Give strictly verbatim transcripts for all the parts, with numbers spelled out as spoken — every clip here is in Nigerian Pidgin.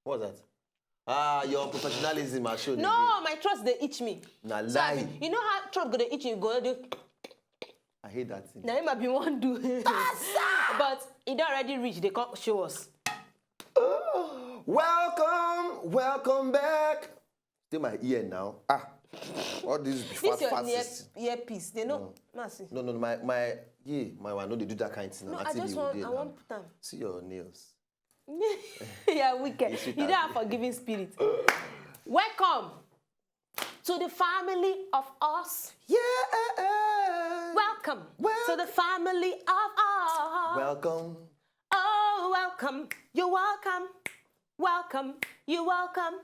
What was that? Ah, your professionalism I showed. No, my throat dey itch me. Na So I lie. be- you know how throat go dey itch you, go do. I hate that thing. Na him I be wan do. But e don already reach. They come show us. Welcome, welcome back. Still my ear now. Ah, all these This fat your fat ear, sis- earpiece. They know. Mercy. No, no, no, my my yeah, my one no dey do that kind thing. No, Na I T V just we want. dey I now. Want put am. See your nails. Yeah, wicked. It's You sweet don't have and- forgiving spirit. Welcome to the family of us. Yeah. Welcome Well- to the family of us. Welcome. Oh, welcome. You're welcome. Welcome. You're welcome.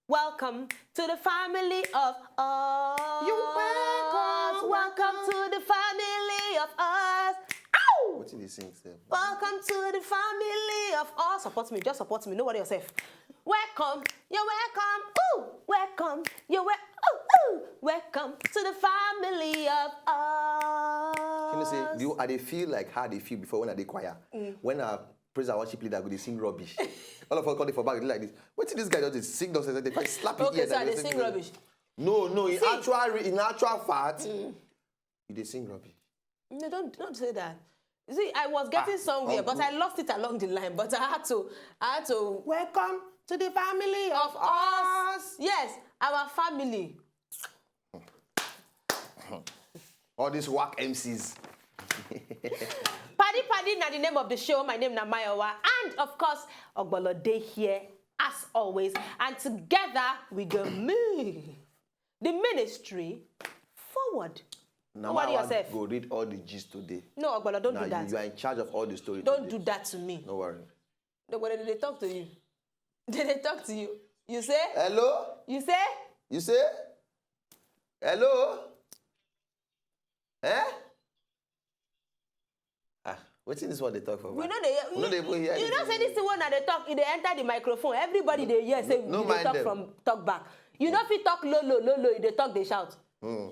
Welcome to the family of us. You're welcome. Welcome to the family of us. Ow! What did they sing? Sef? Welcome to the family of us. Support me, just support me. Don't worry yourself. Welcome, you're welcome. Ooh, welcome, you're wel- ooh, ooh. Welcome to the family of us. Can you say? Do you, I dey feel like how they feel before when I dey choir. When a praise and worship leader go dey sing rubbish. All of us come dey for back dey like this. Wetin this guy just dey sing nonsense? Dey fight slap him Okay, ear so I like dey this. Sing rubbish. No, no. In See- actual, re- in actual fact, you dey sing rubbish. No, don't don't say that. You see, I was getting Ah, somewhere, but uncle. I lost it along the line. But I had to, I had to. Welcome to the family Of us, yes, our family. All these whack M Cs. Paddy Paddy na the name of the show. My name na Mayowa, and of course, Ogbolo dey here as always. And together we go move the ministry forward. Now Don't worry my yourself. Go read all the gist today. No, Ogbolo, don't Now do that. You, you are in charge of all the story. Don't today. Do that to me. No worry. Nobody dey talk to you. They dey talk to you. You say? Hello? You say? You say? Hello? Eh? Ah, wetin this one dey talk for? We back? No dey. We no dey even hear You know anything. Say this thing wey una dey talk, e dey enter the microphone. Everybody dey hear. Say No you dey mind talk them. From talk back. You no fit talk low low low low. You dey talk dey shout. Hmm.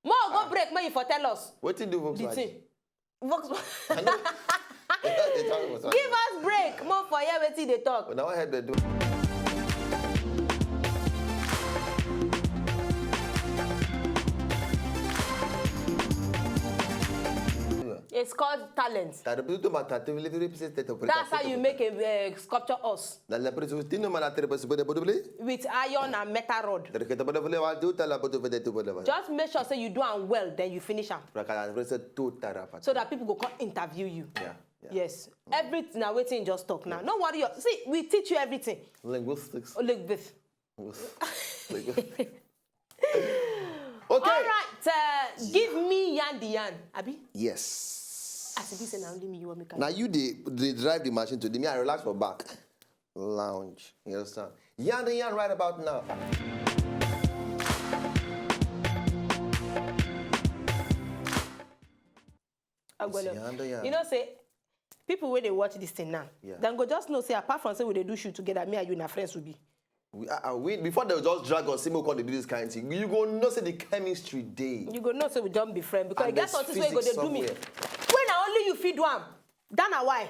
More go break. Make you for tell us Wetin do the Volkswagen? Thing. Vox. I know. They talk about Give us break. More for here wetin dey talk. But now I heard they do. It's called talent. That's how you make a uh, sculpture horse with iron and metal rod. Just make sure say you do am well, then you finish am. So that people go come interview you. Yeah, yeah. Yes. Everything na wetin you just talk now. No worry. Your, see, we teach you everything. Linguistics. Linguistics. Linguistics. Okay. All right. Uh, give me yan the yan. Abi? Yes. As if say na only me you want me. Now you dey dey drive the machine today. Me, I relax for back. Lounge. You understand? Yan the yan right about now. Agbolo. Yan the yan. You know say people wey dey watch this thing now, Yeah. Dem go just know say apart from say we dey do show together, me and you na friends we be. We, uh, uh, we, before they just drag us, say make we come dey do this kind of thing. You go know say the chemistry dey. You go know say we don be friends because And e get there's something wey go physics dey do me. somewhere. When na only you fit do am, that na why.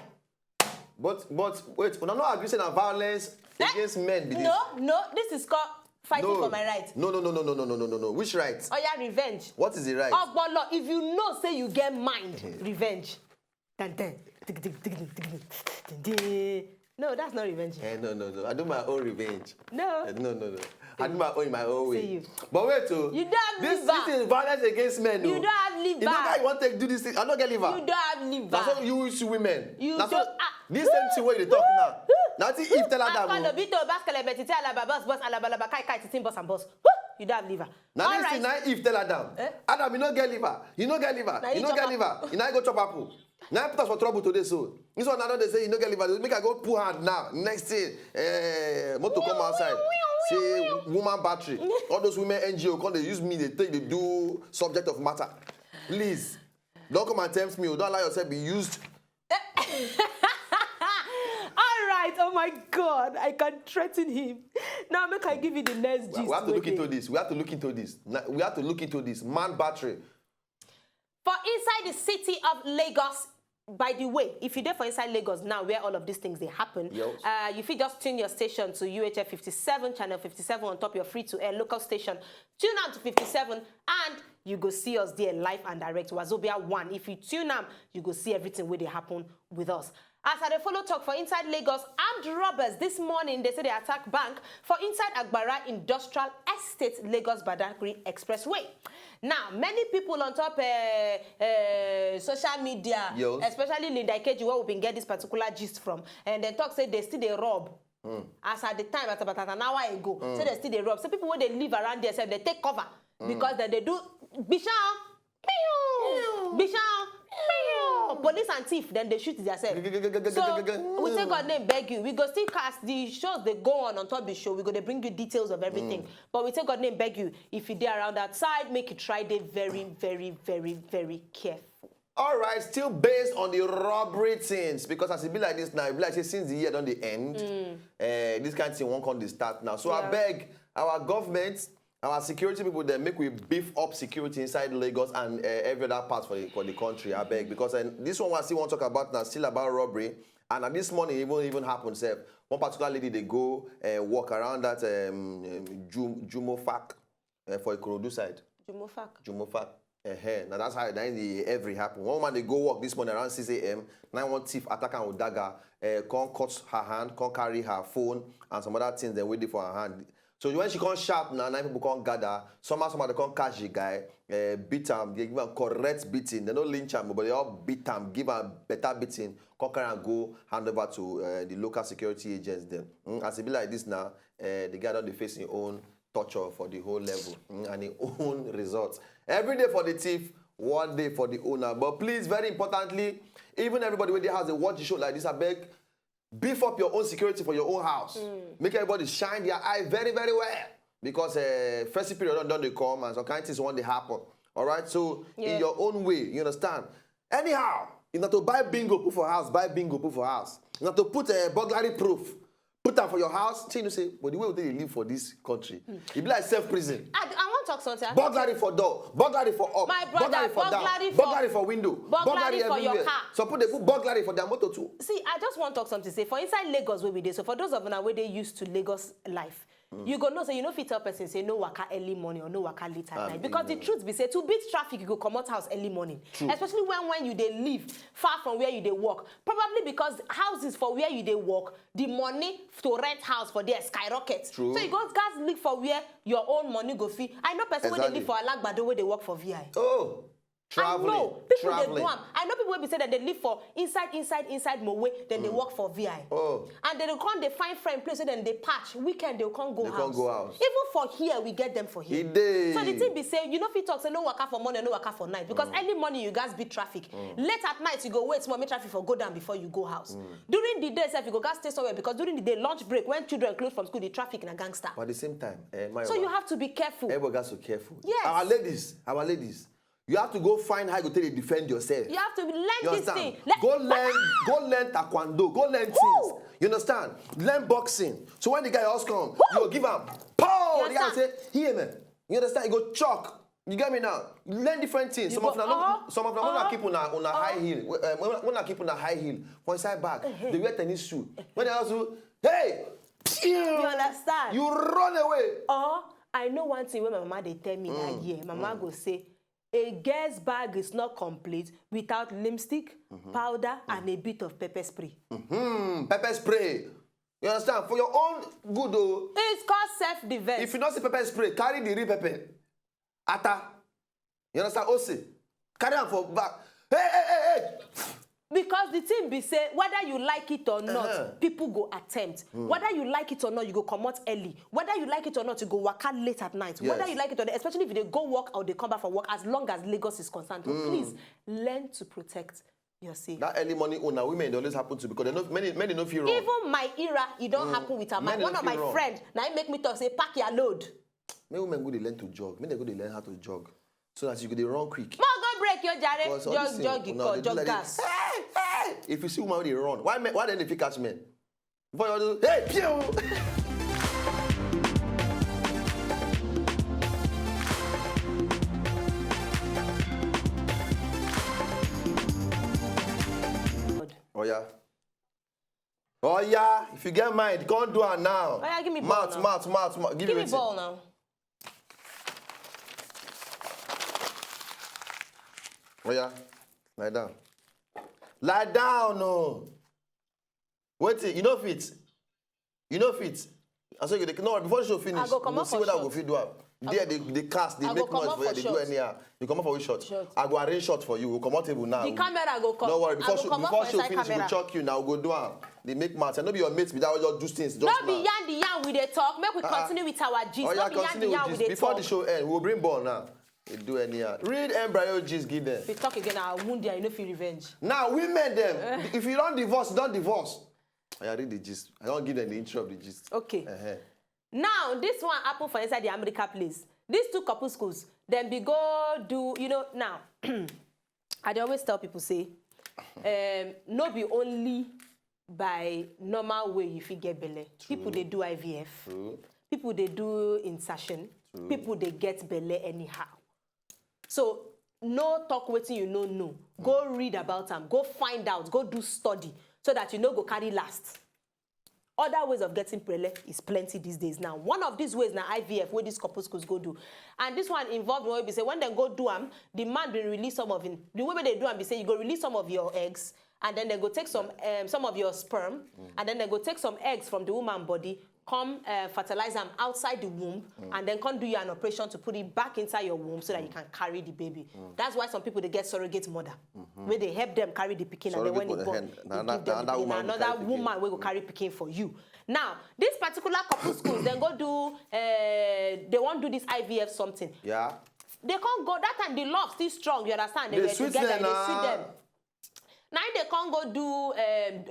But but wait, una no agree say na violence Eh? Against men be this. No, no, this is called fighting No. For my right. No, no, no, no, no, no, no, no, no. Which right? Oya, revenge. What is the right? Ogbolo, if you know say you get mind, revenge. Dun, dun, dig, dig, dig, dig, dig, dig, dig, dig. No, that's not revenge. Eh, no, no, no. I do my own revenge. No. Eh, no, no, no. I do my own in my own way. See you. But wait, oh. You don't have This, liver. This is violence against men, You oh. Don't have liver. You know how you want to do this thing? I don't get liver. You don't have liver. That's how you use women. You That's don't. How, this same thing where they talk now. Now see if tell her that. Akpalo Oh. Bito Baskele Betite Alaba Boss Boss Alaba Laba Kai Kai Titin Boss and Boss. You don't have liver. Now All this right. Thing now if tell her down. Eh? Adam, you no get liver. You no get liver. Now You you no chop get apple. Liver. You now put us for trouble today so. This one now they say you no get liver. Make I go pull hand now. Next thing, eh, motor come outside. Say woman battery. All those women N G O come they use me. They take they do subject of matter. Please, don't come and tempt me. Oh. Don't allow yourself be used. All right. Oh my God. I can threaten him. Now make I give you the next gist. We have to look Wait. Into this. We have to look into this. Now, we have to look into this. Man battery. For inside the city of Lagos, By the way, if you dey for inside Lagos now, where all of these things dey happen, Yes. uh, you fit just tune your station to U H F fifty-seven, channel fifty-seven on top your free to air local station. Tune on to fifty-seven and you go see us there live and direct. Wazobia one. If you tune am, you go see everything wey dey happen with us. As I dey follow talk for inside Lagos, armed robbers this morning, they say they attack bank for inside Agbara Industrial Estate, Lagos Badagry Expressway. Now, many people on top uh, uh, social media, Yes. especially Linda Ikeji, where we been get this particular gist from, and they talk say they still dey rob. As at the time, at about an hour ago, so they still dey rob. So people wey dey live around there, say they take cover because then they do bishan, pew, bishan, pew. Police and thief, then they shoot themselves. So we take God name beg you. We go still cast the shows they go on on top the show. We go to bring you details of everything. But we take God name beg you. If you dey around that side, make you try dey very, very, very, very careful. All right, still based on the robbery things, because as it be like this now, it be like say since the year don dey end, uh, this kind of thing won't come dey start now. So I Yeah. beg our government, our security people, then make we beef up security inside Lagos and uh, every other part for the, for the country. I beg, because uh, this one I still want to talk about now, still about robbery. And uh, this morning even even happened sef. One particular lady dey go uh, walk around that um, um, Jum, Jumofak uh, for Ikorodu side. Jumofak. Jumofak. Uh-huh. Now that's how that the every happen. One woman dey go work this morning around six a.m. Now one thief attack her with dagger, uh, come cut her hand, come carry her phone and some other things dem wey dey for her hand. So when she come sharp now, now people come gather. Somehow, somehow they come catch the guy, uh, beat am, they give am correct beating. They no lynch am, but they all beat am, give am better beating. Come carry am go hand over to uh, the local security agents. Then, mm, as e be like this now, uh, the guy don dey face him own torture for the whole level mm, and him own result. Every day for the thief, one day for the owner. But please, very importantly, even everybody wey dey house dey watch the show like this, abeg, beef up your own security for your own house. Make everybody shine their eye very, very well. Because uh, festive period don don dey come and some kind things wan dey happen. All right, so in Yeah. your own way, you understand? Anyhow, if na to buy bingo put for house, buy bingo put for house. If na to put a burglary proof, put am for your house. Shey you know say, but the way we dey live for this country, e be like self prison. I, I wan talk something. Burglary for door, burglary for up, My brother, burglary for down, burglary for- burglary for window, burglary for your everywhere. Car. Some people dey put burglary for their motor too. See, I just wan talk something. Say for inside Lagos wey we dey, so for those of una wey dey used to Lagos life, you go know say you no fit tell person say no waka early morning or no waka late at Ah, night, because the amen. Truth be say to beat traffic, you go comot house early morning, especially when when you dey live far from where you dey work. Probably because houses for where you dey work, the money to rent house for there skyrocket. True. So you go gats live for where your own money go fit. I know person wey dey Exactly. live for Alagbado wey dey work for V I. Oh, traveling, I know people traveling. dey do am. I know people wey be say that they live for inside, inside, inside Mowe, then they work for V I. Oh. And they dey come dey find friend place, so then they patch. Weekend they come go They house. come go house. Even for here, we get them for here. E dey. So the thing be say, you no fit talk say no waka for morning, no waka for night, because early morning you gats beat traffic. Late at night you go wait small make traffic for go down before you go house. During the day sef you go gats stay somewhere, because during the day, lunch break, when children close from school, the traffic na gangster. But at the same time, eh, my So you have to be careful. Everybody gats to careful. Yes. Our ladies, our ladies, you have to go find how you go take dey defend yourself. You have to learn You this understand? Thing. Let- Go learn, go learn taekwondo, go learn things. You understand? Learn boxing. So when the guy else come, you go give am pow. You The guy understand? Say, "Here, man." You understand? You go chalk. You get me now? Learn different things. You Some go, of them, uh-huh, some of them, when I uh-huh, keep on a, on a high heel, uh, when, when I keep on a high heel, for inside back, they wear tennis shoe. When they also, hey, pew, You understand? You run away. Or I know one thing when my mama dey tell me that year. Mama go say, a girl's bag is not complete without lipstick, powder, and a bit of pepper spray. Hmm, pepper spray. You understand? For your own good, though. It's called self-defense. If you don't see pepper spray, carry the real pepper. Ata. You understand? Ose. Carry am for back. Hey, hey, hey, hey. Because the thing be say, whether you like it or not, Uh-huh. people go attempt. Whether you like it or not, you go comot early. Whether you like it or not, you go waka late at night. Whether Yes. You like it or not, especially if you dey go work or dey come back from work, as long as Lagos is concerned, so please learn to protect yourself. That early morning own, na women dey always happen to, because they no, many, many no fit run. Even my era, e don happen with am. Many One no of fit my run. Friend, na him make me talk say pack your load. Make women go dey learn to jog. Make dem go dey learn how to jog, so that you go dey run quick. Mo go break your jare. Because all this Jog, thing, jog, una call, dey do jog like gas. this. Hey, hey! If you see woman wey dey run, why men, why dem dey fit catch men? Before you do, hey, pew! Oh yeah. Oh yeah. If you get mind, come do am now. Oh yeah, give me ball mouth, now. Mouth, mouth, mouth. Give, Give me me wetin? Ball now. Oh yeah. Lie down. Lie down, no. Wetin? You no fit. You no fit. I say you dey, no, before the show finish, I go we go comot see for whether I shot. go fit do am. There, they, they cast, they I make go comot noise for for here, they do shot. Anyhow. You comot for which shot? Shot. I go arrange shot for you. We'll comot table now. The camera go come. No worry. I Before go show, comot before for show inside finish, we camera. Go choke you now. We go do am. They make mouth. I no be your mate, be that way just do things. Just No be now. Yan the Yan we dey talk. Make we Ah, ah. Continue with our gist. Oh yeah, No be Yan the continue Yan with we this. dey Before talk. The show end, we'll bring ball now. They do Anyhow. Read embryo gist, give them. If you talk again, I wound you. You no feel revenge. Now, women them, if you don't divorce, you don't divorce. I read the gist. I don't give them the intro of the gist. Okay. Uh-huh. Now, this one happen for inside the America place. These two couple schools, then be go do, you know, now, I dey always tell people say, um, no be only by normal way you fit get belle. People dey do I V F. True. People dey do insertion. People dey get belle anyhow. So no talk wetin you no know. Go read about am. Go find out. Go do study so that you no go carry last. Other ways of getting belle is plenty these days now. One of these ways na I V F wey these couples could go do. And this one involve one wey be say when dem go do am, the man bin release some of him. The way wey dem do am be say you go release some of your eggs and then dem go take some um, some of your sperm and then dem go take some eggs from the woman body, come uh, fertilize am outside the womb and then come do you an operation to put it back inside your womb so that you can carry the baby. That's why some people dey get surrogate mother wey dey help them carry the pikin and then when Surrogate e mother, born, hen- e na- give na- them na- the another pikin. woman Na go another carry pikin. Woman wey go carry pikin for you. Now, this particular couple schools, dem go do, uh, they wan do this I V F something. Yeah. They can't go, that time the love still strong, you understand? They Dey were sweet together, them they sweet na. Them. Now they can't go do, um,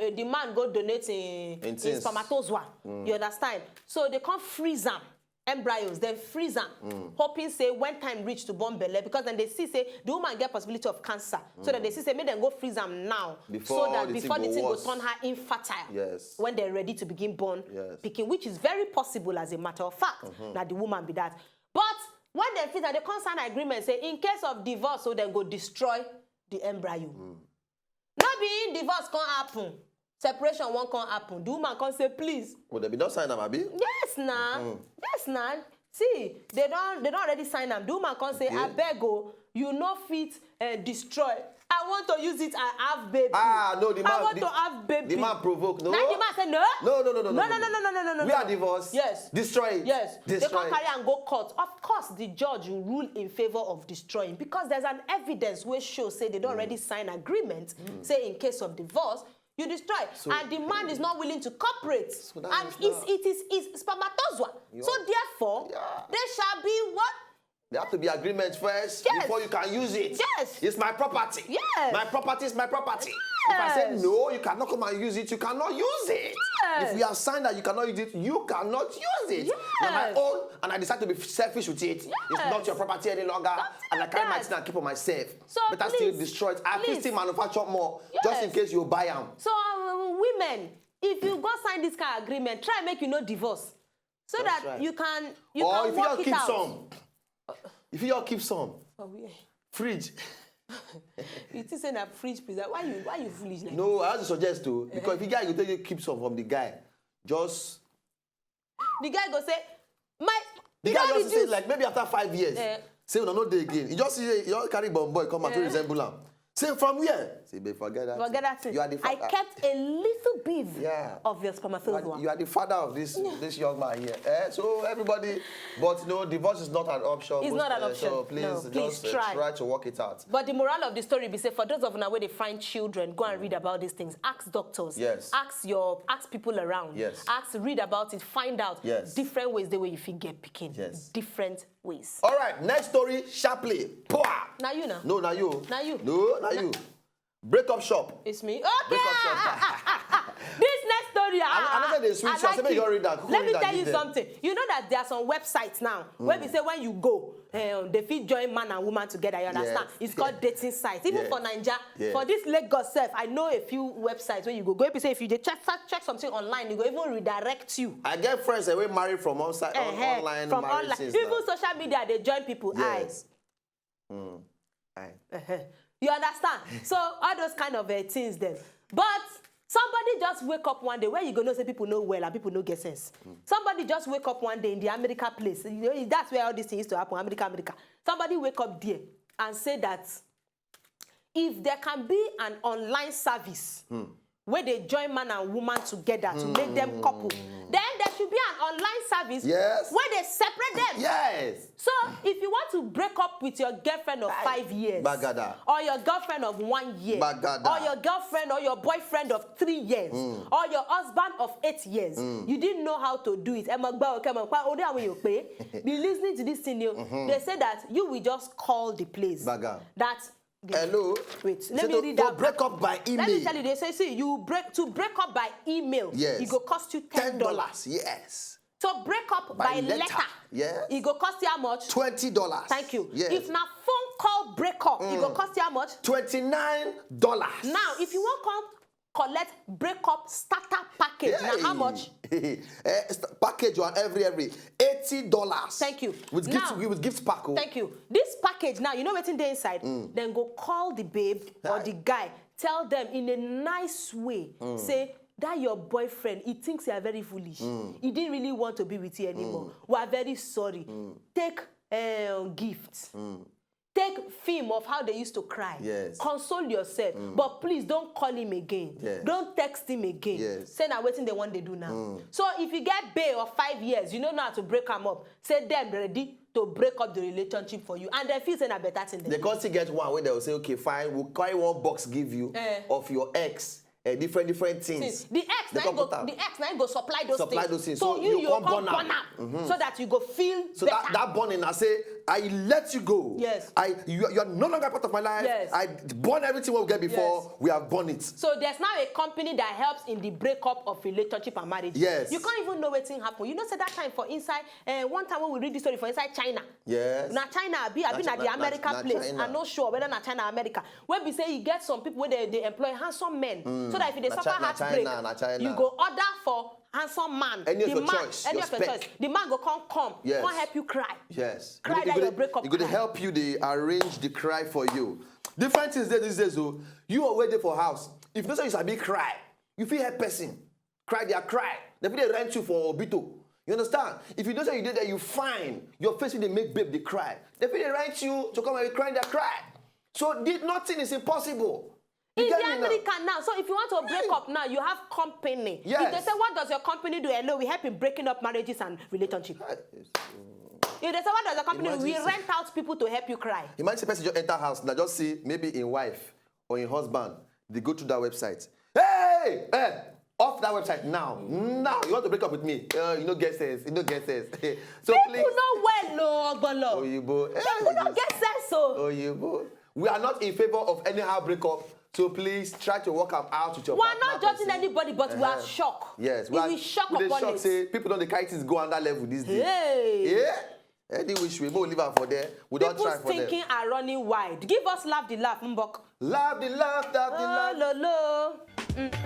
uh, the man go donate in, In in things. Spermatozoa, you understand? So they can't freeze am, embryos, then freeze am, hoping say when time reach to born belle, because then they see say the woman get possibility of cancer, so that they see say make dem go freeze am now, Before so that the thing before go the thing go worse. Turn her infertile Yes. When they're ready to begin born Yes. Pikin, which is very possible as a matter of fact. Now the woman be that. But when they fit, they can't sign agreement say in case of divorce, so they go destroy the embryo. No be in divorce can't happen. Separation won't can't happen. The woman can't say please. Well, they be not sign am, abi? Yes, now. Yes, now. See, they don't they don't already sign am. The woman can't say, Okay. I beg oh, you no fit uh, destroy. I want to use it and have baby. Ah, no, the man. I want the, to have baby. The man provoke. No. Now the man said no. No, no, no, no, no, no, no, no, no, no, no. We are divorced. Yes. Destroy it. Yes. Destroy They can't it. Carry and go court. Of course, the judge will rule in favor of destroying because there's an evidence where show say they don't already sign agreement. Say in case of divorce, you destroy. So- And the man is not willing to cooperate. So that And means it's, now- it is is spermatozoa. You So are- therefore, Yeah. there shall be what? There have to be agreement first Yes. Before you can use it. Yes. It's my property. Yes. My property is my property. If I say Yes. No, you cannot come and use it. You cannot use it. Yes. If we have signed that you cannot use it, you cannot use it. Now my Yes. Own, and I decide to be selfish with it. It's Yes. not your property any longer. Something And I like carry my that. Thing and keep for myself. So Better please, still destroy it. I fit please. Still manufacture more. Just in Yes. Case you buy am. So uh, women, if you go sign this kind of agreement, try make you no divorce, so That's that right. You can you Or can if you work all it keep out. Some. If you all keep some. Oh, yeah. Fridge. You think say na fridge preserve? Why you why you foolish like? No, I have to suggest too, because if you guy you take you keep some from the guy, just The guy go say, my the you guy don just say reduce. Like maybe after five years, Eh. Say una no dey again. You just see say you all carry bomb boy come out to Eh. Resemble am. Say from where? Say but forget that. Forget that thing. You are the I father. Kept a little bit Yeah. Of your You are, spermatozoa. You are the father of this this young man here. Eh? So everybody, but no, divorce is not an option. It's Most, not an uh, option. So please, No, please just uh, try. Try to work it out. But the moral of the story be say for those of una wey dey find children, go and read about these things. Ask doctors. Yes. Ask your ask people around. Yes. Ask, read about it, find out Yes. Different ways the way you fit get pikin. Yes. Different ways. All right, next story sharply. Poa! Now you now. No, now you. Now you. No, now you. Break up shop. It's me. Break up Okay. shop. This next story, I- I ah, know say they sweet, I so I like say make it. you read that. Quick Let me read that, tell give you them. Something. You know that there are some websites now where we say when you go, eh, they fit join man and woman together. You understand? Yes. It's called dating sites. Even Yeah. for Naija, Yeah. For this Lagos self, I know a few websites where you go. Go if you say if you dey check check something online, you go even redirect you. I get friends that wey marry from outside on, Eh-heh, online from marriage online. Things Even now. Social media, they join people. Yes. Aye. Mm. Aye. Uh-huh. You understand? So all those kind of uh, things then. But Somebody just wake up one day where you go know say people no well and people no get sense. Somebody just wake up one day in the America place. You know, that's where all this thing used to happen, America, America. Somebody wake up there and say that if there can be an online service where they join man and woman together to make them couple, then there should be an online service Yes. where they separate them. Yes. So if you want to break up with your girlfriend of five years, Bagada. Or your girlfriend of one year, Bagada. Or your girlfriend or your boyfriend of three years, or your husband of eight years, you didn't know how to do it. Ẹ mọ̀ gbọ́, okay, mọ̀ pa orí àwọn èèyàn pé be listening to this thing. You, they say that you will just call the place. Baga. That Hello. Wait, Say let me to, read to that. break up by Let me email. Tell you, they say, see, you break to break up by email. Yes. It go cost you ten Ten dollars. dollars. Yes. To break up By by, letter. letter, Yes. It go cost you how much? Twenty dollars. Thank you. Yes. If na phone call break up, it go cost you how much? Twenty-nine dollars. Now, if you want come collect break up starter package, now how much? Eh, st- package one every every eighty dollars. Thank you. With Now- gift with gift pack. Oh. Thank you. This package now, you know wetin dey inside? Then go call the babe or Hi. The guy. Tell them in a nice way. Say that your boyfriend, he thinks you are very foolish. He didn't really want to be with you anymore. We are very sorry. Take uh, gift. Take film of how they used to cry. Yes. Console yourself. But please don't call him again. Yes. Don't text him again. Yes. Say na wetin they want they do now. So if you get bail of five years, you don't know how to break am up. Say them ready to break up the relationship for you. And they feel say na better thing. They can't still get one where they will say, okay, fine, we'll carry one box give you Eh. of your ex, uh, different different things. The ex They na can't go, put am. The ex na go supply those Supply things. Those things. So, So you you you come come burn burn am so that you go feel So better. that, that burning, I say, I let you go. Yes. I you, you are no longer part of my life. Yes. I burn everything we get before. Yes. We have burned it. So there's now a company that helps in the breakup of relationship and marriage. Yes. You can't even know wetin happen. You know, say that time for inside uh, one time when we read this story for inside China. Yes. Na China, abi, abi Na na Chi- the na- America na place. China. I'm not sure whether na China or America. When we say you get some people where they, they employ handsome men, so that if they Na suffer Chi- na heartbreak, China, na China. You go order for handsome man. Any of The your man, choice, any your of your spec. Choice. The man go come, come, Yes. Come help you cry. Yes. Cry It that go- your breakup It going to cry. Help you. They arrange the cry for you. Different things there these days. Oh, you are waiting for house. If you say you sabi cry, you feel help person. Cry, they are cry. They feel they rent you for obito. You understand? If you don't say you did that, you fine. Your face will they make babe they cry. They feel they rent you to come and cry, they cry. So did nothing is impossible. You In get the me now? America now, so if you want to break up now, you have company. Yes. If they say, what does your company do? Hello, we help in breaking up marriages and relationship. If they say, what does your company do? We Imagine. Rent out people to help you cry. Imagine the person just enter house now, just see maybe in wife or in husband, they go to that website. Hey, hey, off that website now. Now you want to break up with me? Uh, you no get sense. You no get sense. So People please, no well, no, Ogbolo. Oyibo. People no get sense, so. Oyibo. We are not in favor of anyhow breakup. So please try to work am out with your We are partner. Not judging Person. Anybody, but we are Uh-huh. Shocked. Yes, We are- will shock we dey upon shock it. Say people don dey carry things go another level this day. Hey. Yeah. Any which way, we leave am for there. We don People's try for them. Thinking are running wide. Give us laugh the laugh, Mbok. Laugh the laugh, laugh the Oh, laugh. Lo, lo.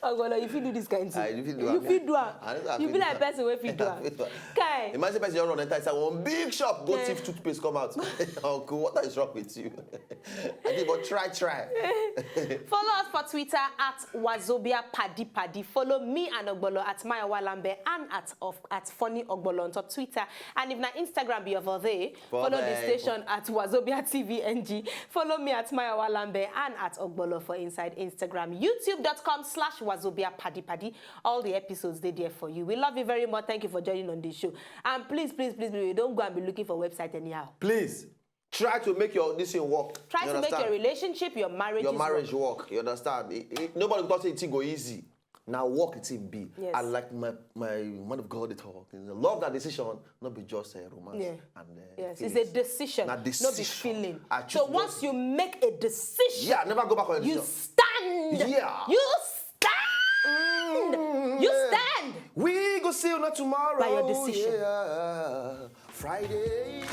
Ogbolo, you fit do this kind thing. Ah, you fit do You am. fit do am. I don't know, I You fit be do like am. Person wey fit do I am. fit do am. Kai. Imagine person just run enter inside one big shop, go Eh. Thief toothpaste, come out. Uncle, what is wrong with you? I think, but try, try. Follow us for Twitter at Wazobia Paddy Paddy. Follow me and Ogbolo at Mayowa Lambe and at of at Funny Ogbolo on top Twitter. And if na Instagram be your for there, follow the there. Station at Wazobia T V N G. Follow me at Mayowa Lambe and at Ogbolo for inside Instagram. YouTube dot com slash Wazobia Paddy Paddy. All the episodes they there for you. We love you very much. Thank you for joining on this show. And please, please, please, please, don't go and be looking for website anyhow. Please try to make your this thing work. Try You to make your understand? Relationship, your marriage, Your is marriage work. Work. You understand? It, it, nobody go talk say it go easy. Now work it be. Yes. I like my my man of God dey talk. You know, love that decision, not be just a romance. Yeah. And uh, Yes, feelings. It's a decision, Na not be decision. Feeling. I choose So to once just you make a decision, Yeah, never go back on your You decision. Stand. Yeah. You stand. You Yeah. Stand. We go see you not tomorrow. By your decision. Yeah. Friday.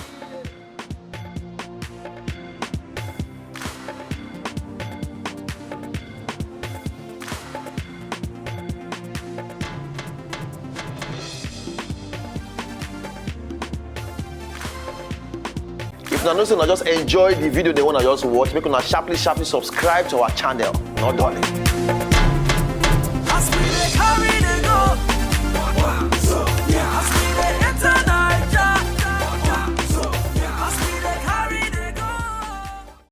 I know say una just enjoy the video dem wey una just watch. Make una sharply, sharply subscribe to our channel. No darling.